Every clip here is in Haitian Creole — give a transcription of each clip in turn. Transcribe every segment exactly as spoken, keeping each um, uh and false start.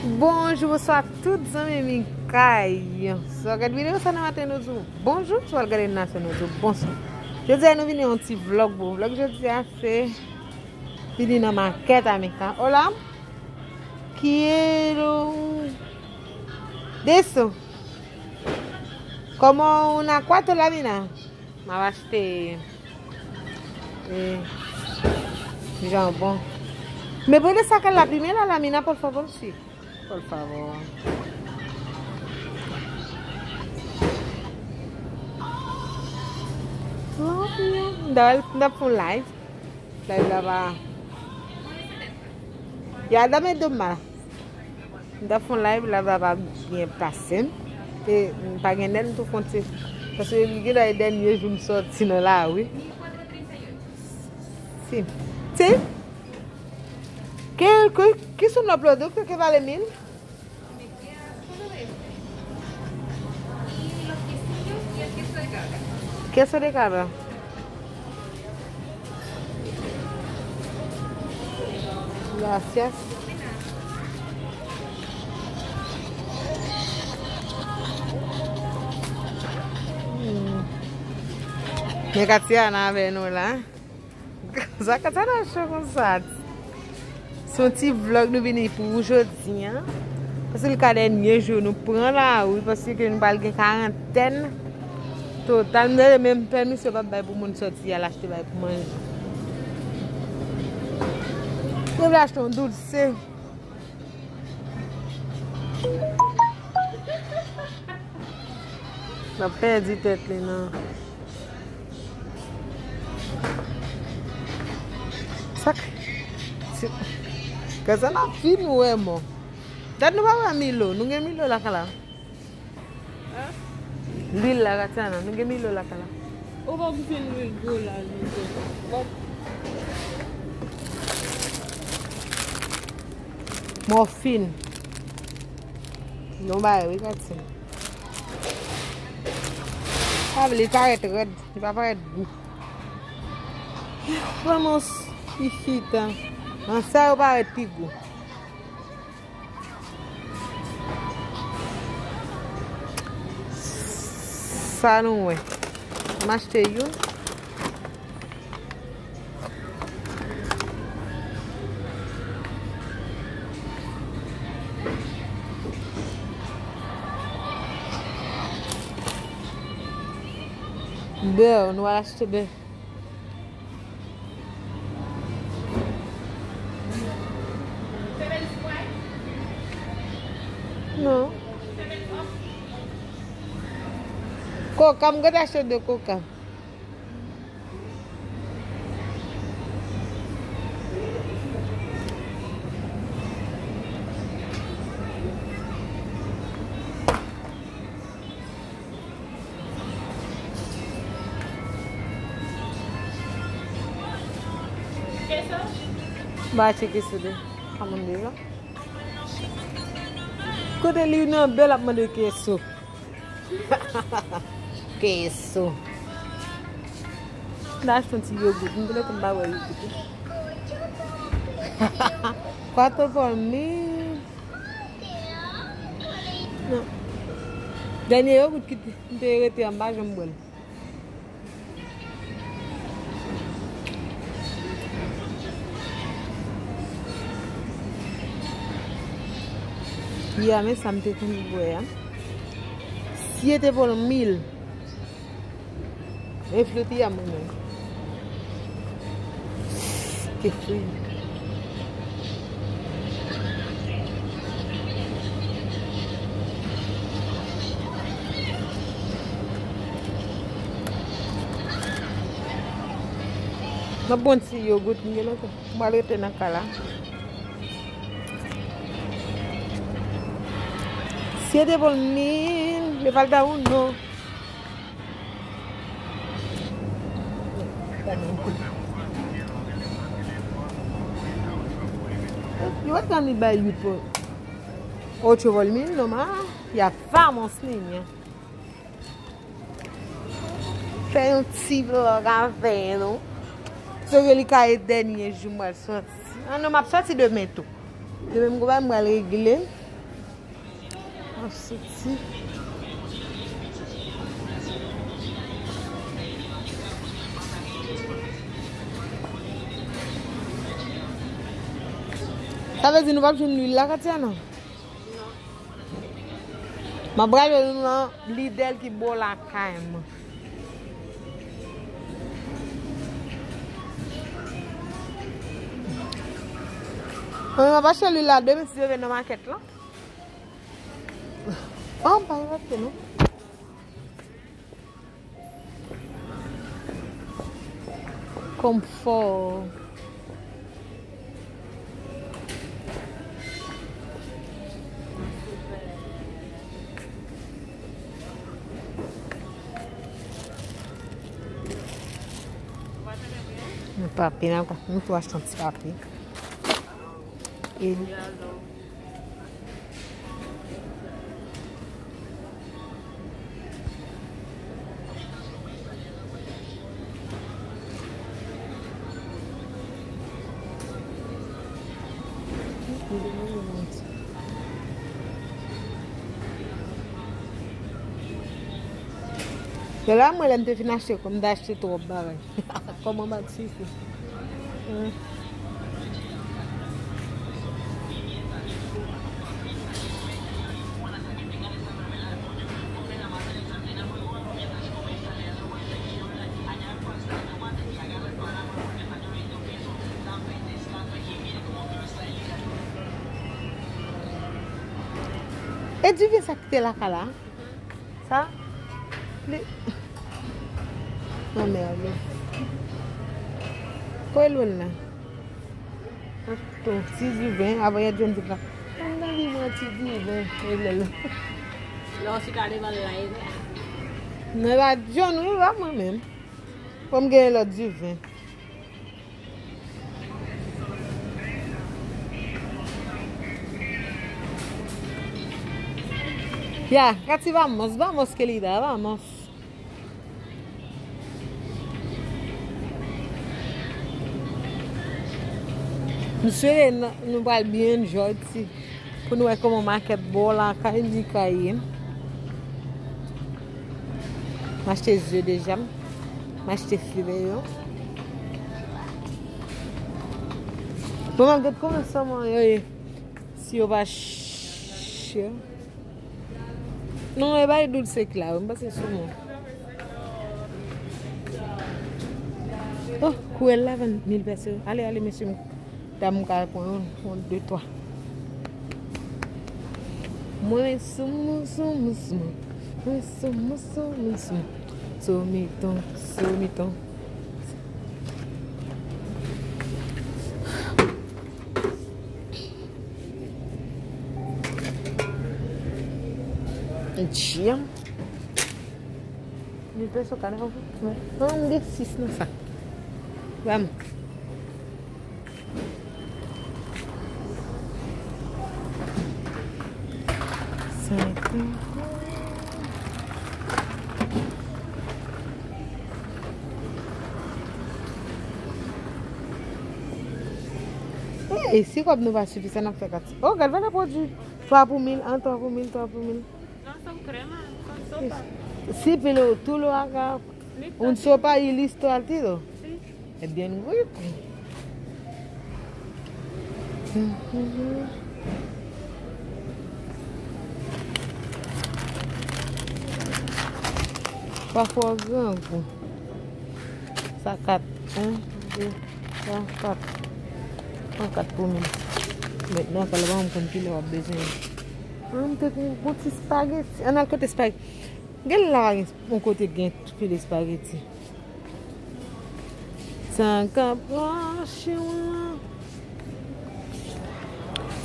Bonjou, bonswa tout zanmi m kay. Si w ap gade videyo sa nan maten, nou di w bonjou. Si w al gade nan aswè, nou di w bonswa. Jodi a nou vini yon ti vlog pou vlog jodi a se vini nan makèt Amika. Hola. Quiero de eso. Como una cuatro láminas. M ap achte, eh, janbon. Me puedes sacar la primera lámina, por favor? Sí, por favor. M t ap fè yon live. Live la pa. Ya, dame dos más. M t ap fè yon live, live la pa byen pase m. E m pa gen nèt, m tou fè yon ti. Paske gen nan dènye jou m sòti nan lari. Si. Si. Que, que, que son los productos que vale mil? Queso de cabra. Gracias. Hmm. Men Katiana avè nou la. Sa Katiana cho konsa. Se yon ti vlog nou vini pou ou jodi a. Paske li ka dènye jou nou pran lari, paske nou pral gen karantèn total. M tande menm pèmisyon p ap bay pou moun sòti al achte bagay pou manje. Yo vle achte yon doulse. L ap pèdi tèt li nan. Sa k-, se, gad sa n ap fin wè mò. Dat nou pa wè Milo. Nou gen Milo lakay la. Lwil la, Katiana. Nou gen Milo lakay la. Ou pa goute lwil gwo la, Milo. Mòfin. Nou bay, wi, Katiana. Sa vle parèt rèd, li pa parèt gou. Vrèman, fi chita. Nan sa yo parèt pi gou. Sa nou wè. M achte youn. Bè, nou al achte bè. Non. Koka, m gade achte de koka. Ba cheke sou de. Ka moun deja. Kote li nan bèl ap mande keso. Keso. M ta achte yon ti yogout. M genlè konn pa wè yogout wi. Cuatro por mil. Non. Dènye yogout ki te, m te rete an, m pa janm bwè l. Ya, men sa m te konn bwè a. Siete por mil. E floti a mwen menm. Ke fri. Mwen bon ti yogout, m gen lontan. M pral rete nan kay la. Siete por mil, me falta uno. Yo pa t ka ni bay uit por ocho por mil, no más. Ya vamos, niña. Fè yon ti vlog avè nou. Paske li ka e dènye jou m pral sòti. Ah non, m ap sòti demen tou. Demen m gen bagay m pral regle. Soti. Sa vle di nou p ap jwenn lwil la, Katiana? M ap rale nou nan Lidl ki bò lakay mwen. Mwen, m ap achte lwil la demen si Dye vle nan makèt la. An, pa rate non. Konfò. Yon papye, n a, nou tou achte yon ti papye. E Lè la, mwen, lè m te fin achte, kòm m te achte twòp bagay. Kòman m ap swifi? Hmm. E diven sa ki te lakay la? Sa? Li. Anmède. Kote lwil la? Ton ti diven, avan yè John te ka. Ann nan li mwen ti diven. E lè la. Lè w sou ka devan l la, e vre. Non, e pa John, wi, pa mwen menm. Fò m genyen lòt diven. Ya, Kati, vamos, vamos, querida, vamos. M swete n-, nou pral byen enjoy ti, pou nou wè kòman makèt bò lakay li ka ye. M achte ze deja. M achte filet yo. Bon, m ap gade kòman saumon yo ye. Si yo pa chè. Non, e bay doud se ki la, m panse saumon. Oh, kwèl la vann mil pèso. Ale, ale, mesye, m, dam, m ka pran yon, yon, de, twa. Mwen soumou, soumou, soumou. Mwen soumou, soumou, soumou. Somiton, somiton. Djanm. Li te sou kanal. Non, m gen sis nan sa. Ba m. Senkant. Ey, si kòb nou pa sifi, sa n ap fè, Kati? Oh, gad, vwala pwodui. Twa pou mil, an, twa pou mil, twa pou mil. Non, son crema, son sopa. Si, pero tú lo hagas un sopa y listo al tiro. Sí. Es bien rico. Pa fò grangou. Sa kat, en, de, twa, kat. Pran kat pou mwen. Mentnan, fò l ban m konn kilè w ap bezwen. An, m te gen yon ti espageti. Ann al kote espageti. Gen la, yon kote gen pil espageti. Sa ka pran chou la.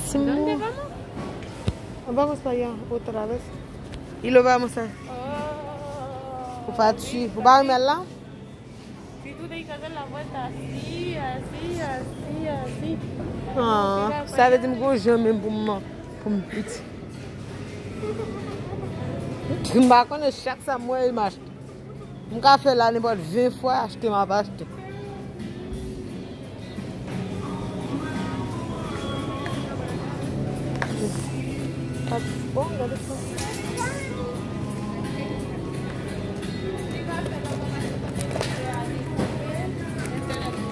Si mou. ¿Dónde vamos? Vamos para allá otra vez. Y lo vamos a. Oh, o pa ti, o pa renmen la? Si tú te dices hacer la vuelta así, así, así, así. Ah, sa vle di m gon jan menm pou m, pou m piti. M pa konnen chak sa m wè, m achte. M ka fè la nenpòt ven fwa, achte m ap achte. Bon, gade sa.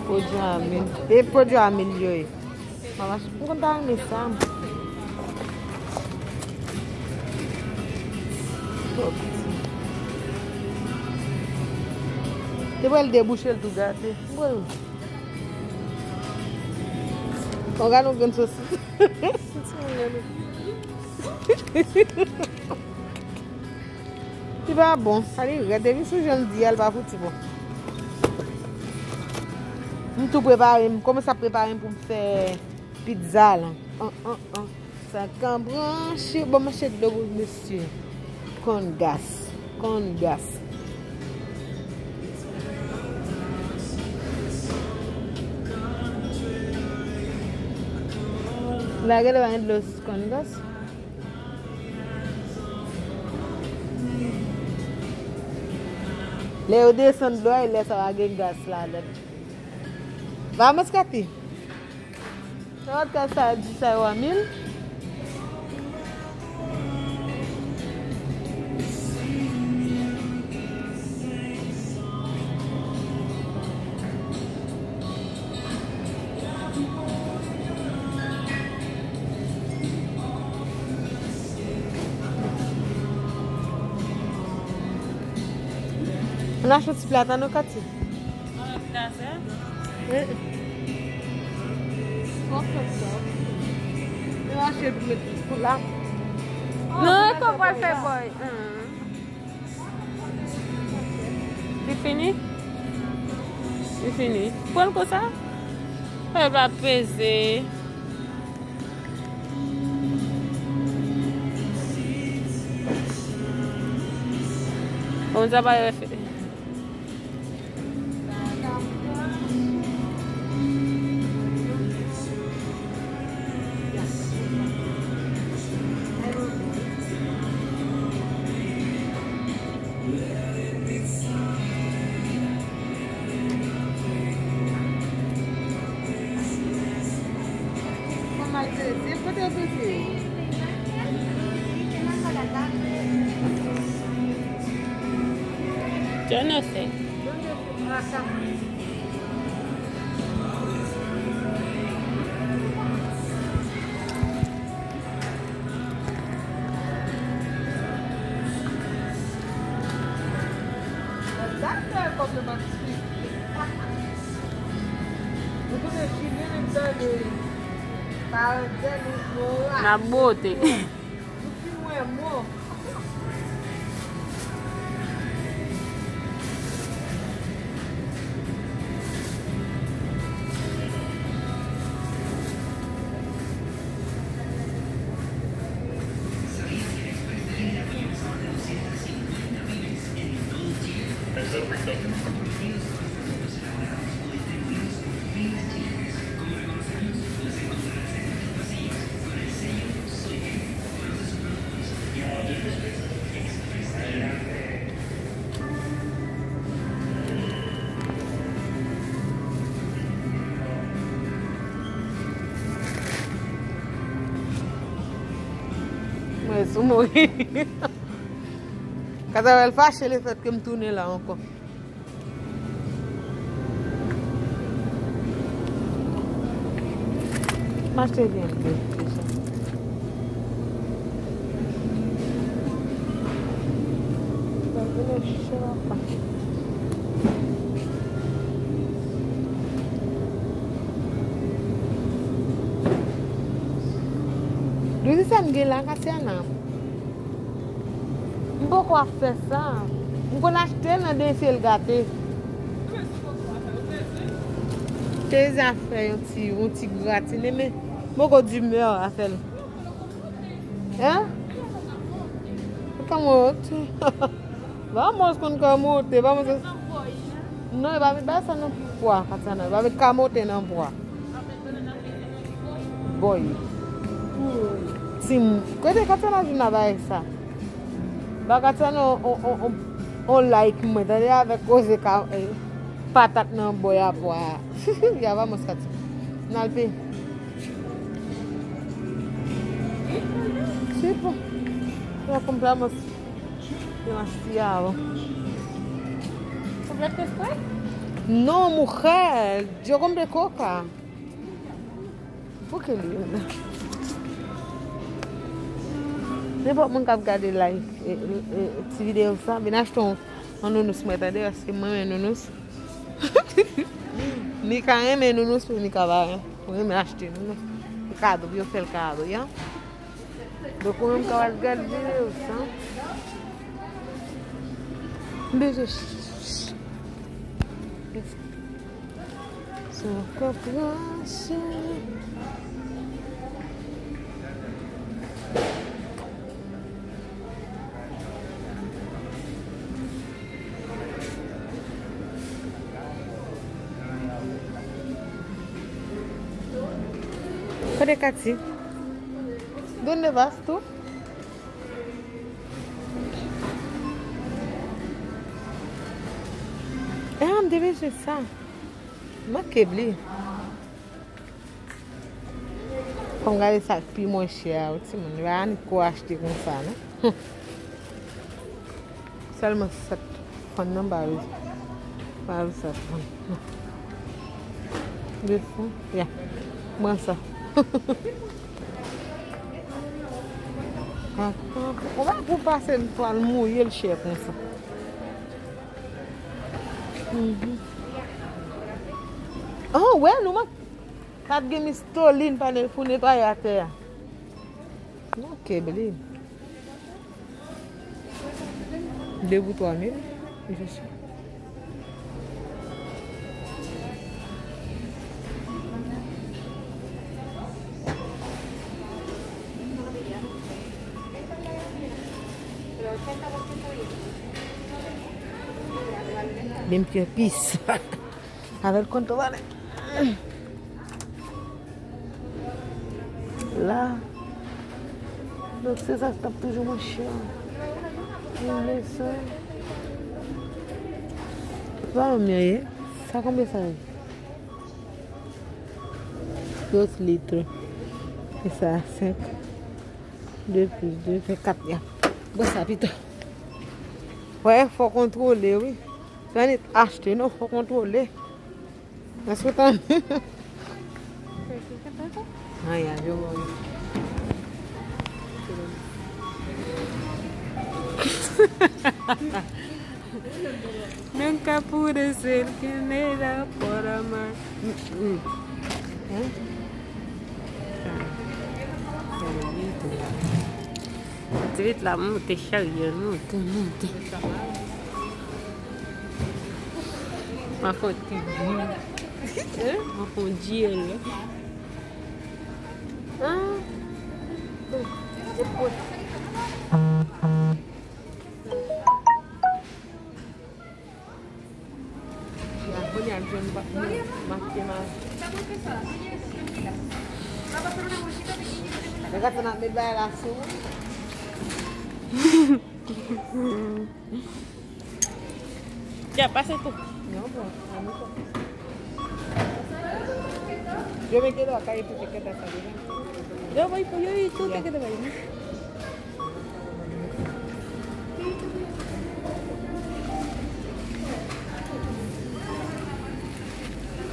Pwodui Amil. E pwodui Amil yo ye. Mama, m konn ta renmen sa. Te pral debouche l tou gate. Bon. Bon, gade yon grenn sosis. Li pa bon. Sa li rèd. Depi sou jan l di a, li pa fouti bon. M tou prepare, m kòmanse ap prepare m pou m fè pizza la. An, an, an. Sa ka branche. Bon, m achte dlo pou mesye. Kòn gas. Kòn gas. La, gade, pa gen dlo sou kòn gas. Lè yo desann dlo a, e lè sa va gen gas ladan. Va, Moscati. Sa va t ka sa di sa yo a mil. Ann achte yon ti plata non, Katy. Ann achte plata? Wi. Fòk fè sa. Yo achte pou met la. Non, e kòman pral fè bòy? Li fini? Li fini. Pran l konsa. Fè l pa peze. Bon, sa pa yo fè. Yo no sé. N ap bote. Mwen sou mouri. Katawèl fache lefèt ke m tounen la ankò. M achte vyann bèf deja. Mwen vin chè papa. Douze sa m gen la, Katiana. M poko ap fè sa. M konn achte l nan den fye l gate. Teza fè yon ti, yon ti gratine, men m poko dimè a fè l. Hein? Kamot. Vamos konn kamot, vamos. Non, e pa met bagay sa nan pwa, Katiana. E pa met kamote nan pwa. Boy. Tim, kote Katiana jwenn nan bagay sa? Ba Katiana on, on, on, on, on like mwen, tande, avèk koze ka, eh, patat nan boy a pwa. Ya va, mwen, Kati. N al pe. Tipo, la compramos demasiado. ¿Compraste Sprite? No, mujer, yo compré coca. Pou ki li menm? Nenpòt moun k ap gade live, e, e, e, ti videyo sa, vin achte yon, yon nounous mwen, tande, paske mwen renmen nounous. Mika renmen nounous, men Mika pa renmen achte nounous. Se kado, pou yo fè l kado, ya. Donk, ou menm k ap al gade videyo sa. Bezwen. Sa konprann. Kote Kati? ¿Dónde vas tú? Ah, m te bezwen sa. Manke bli. Fò m gade sa k pi mwen chè a, wi, timoun. Yo pa annik ko achte konsa, non. Sèlman sèt fann nan, m pa vle, m pa vle sèt fann. De fou. Ya. Pran sa. Ou pa pou pase l pral mouye l chè konsa. Mhm. Oh, wè, nou mank. Kat gen mistolin pa ne-, pou netwaye atè a. Manke bli. De pou twa mil. Limpio el piso. A ver cuánto vale. La. Donk, se sa k t ap toujou mwen chè. Mil de san. Sa konbyen sa ye? Sa konbyen sa ye? Dos litre. E sa, senk. De plis de fè kat, ya. Bwè sa pito. Wè, fò kontwole, wi. Se pa nèt achte, non, fò kontwole. Èske w tande? Ay, ay, yo, yo. Nunca pude ser quien era por amar. Mm, mm. Hein? Ti vit la monte, cheri, monte, monte. Ma fè ti djèl. Ma fè djèl. Ah. Kounye a m jwenn pa-, m, m achte ma-, Regarde, n ap met bagay la sou. Ya, pase tou. Non, bon, an nou fè. Yo mete la kay pou te kèt sa deja. Yo bay pou yo, yo tou te kèt bay.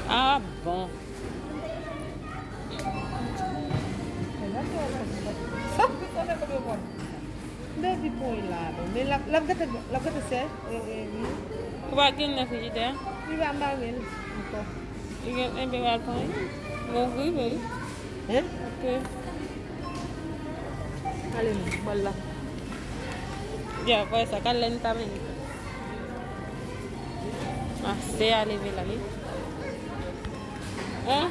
Ah, bon. Depi pou l la, men l ap, l ap gete, l ap gete sè, e, e, wi. Ou pa gen nan frijidè a? Wi, pa m pa gen ankò. Li gen, enben, w al pran li. Mwen ouvri, wi. Hein? Ok. Ale, non, bòl la. Ya, wè sa, kalè n ta mennen. Ah, sè a leve la, wi. Hein?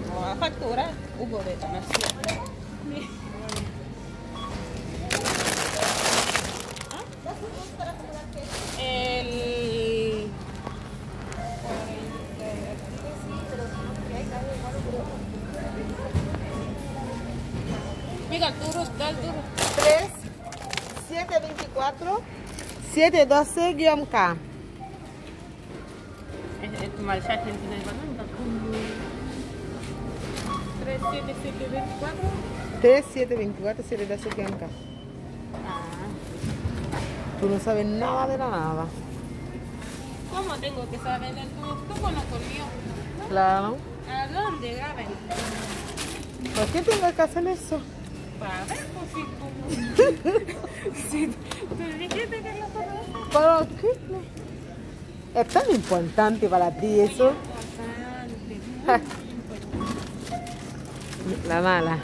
Vamos a facturar. Hugo de Tamasia. El... Mira, duro, dale duro. Tres, siete veinticuatro, siete doce guion K. Es, es tu mal chat, el tiene el balón, está como tres siete siete veinticuatro. Tres siete veinticuatro, siete doce guion K. Ah. Tú no sabes nada de la nada. ¿Cómo tengo que saber de tú? Tú conozco el mío. Claro. ¿A dónde? Graben. ¿Por qué tengo que hacer eso? Para ver, pues, si tú, si tú dijiste que lo conoces. ¿Pero qué? Es tan importante para ti eso. La mala.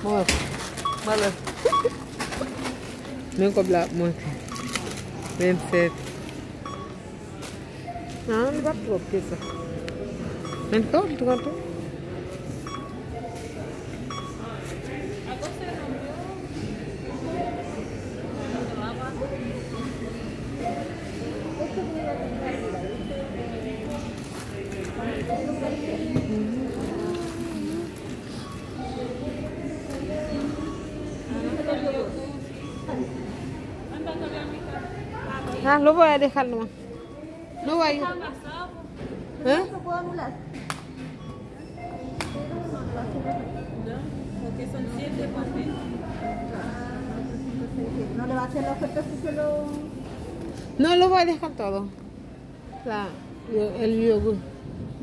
Mwen, mwen la. Men kòb la ap monte. Vennsèt. Non, li p ap twòp ke sa. Men twòp, twòp, twòp. Ah, lo voy a dejar nomás. No vaya. ¿Eh? No le va a hacer la oferta si se lo... No, lo voy a dejar todo. La, yo, el yogur.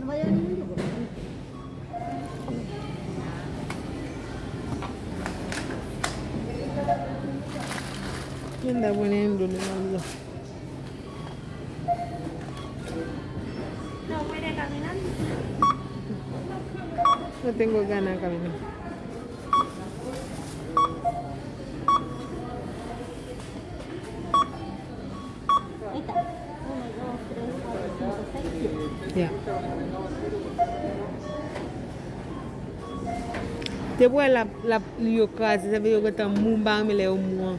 No vaya a ningún yogur. Mira, poniéndole algo. No puede caminar. No tengo ganas de caminar. Ahí está. Uno, dos, tres, cuatro, cinco, seis, siete. Ya. Te pou wè l ap, l ap, yo kraze, sa vle yo gentan mou, m pa renmen lè yo mou an.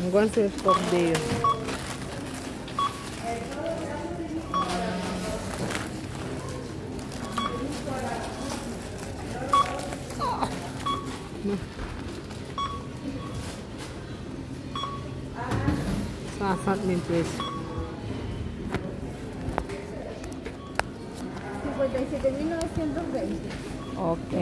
M konn se fòk de yo. Swasant mil peso. Cincuenta y siete mil novecientos veinte. Ok.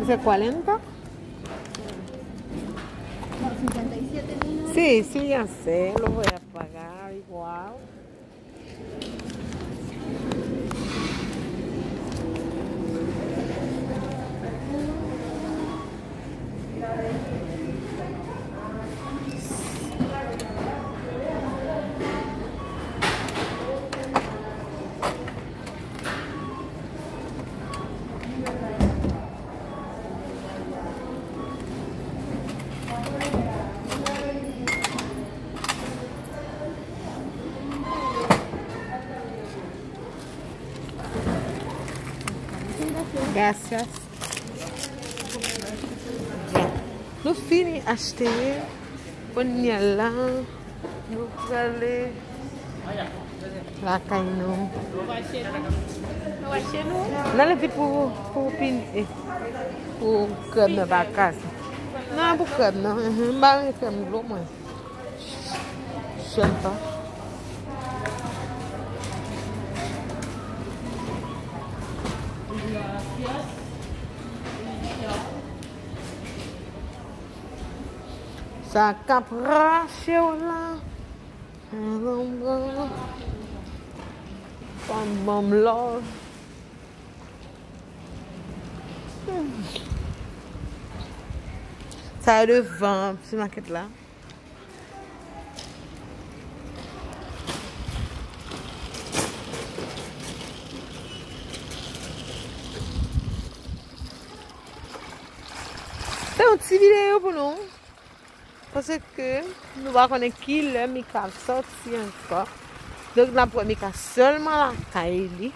¿Ese cuarenta? No, cincuenta y siete mil novecientos. Sí, sí, ya sé, lo voy a pagar igual. Gracias. Ya. Nou fini achte. Kounye a la, nou prale lakay nou. N ale vit pou, pou pin, eh, pou krèb nan pa kase. Non, pou krèb nan. Mhm, m pa renmen krèb dlo, mwen. J'aime pas. Ta k ap rache w la. Ban m love. Sa yo devan ti makèt la. Fè yon ti videyo pou nou. Paske nou pa konnen ki lè Mika ap sòti ankò. Donk, n ap wè Mika sèlman lakay li.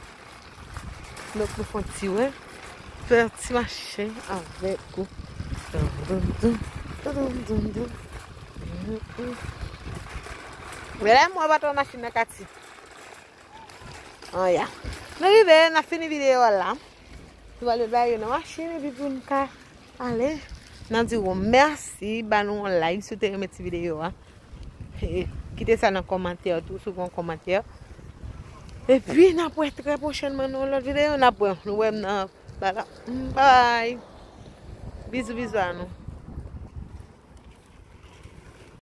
Donk, nou fè yon ti wè. Fè yon ti mache avèk ou. Dum, dum, dum. Dum, dum, dum, dum. Men la, mwen pa twò machin nan, Kati. An ya. Nou rive, n ap fini videyo a la. Nou pral bay yo nan machin, epi pou n ka ale. N ap di w mèsi, ba nou yon like si w te renmen ti videyo a. E, kite sa nan kòmantè tou, si w gen yon kòmantè. Epi, n ap wè trè pwochènman nan yon lòt videyo. N ap wè, nou wè m nan, bala. Bye. Bizou, bizou a nou.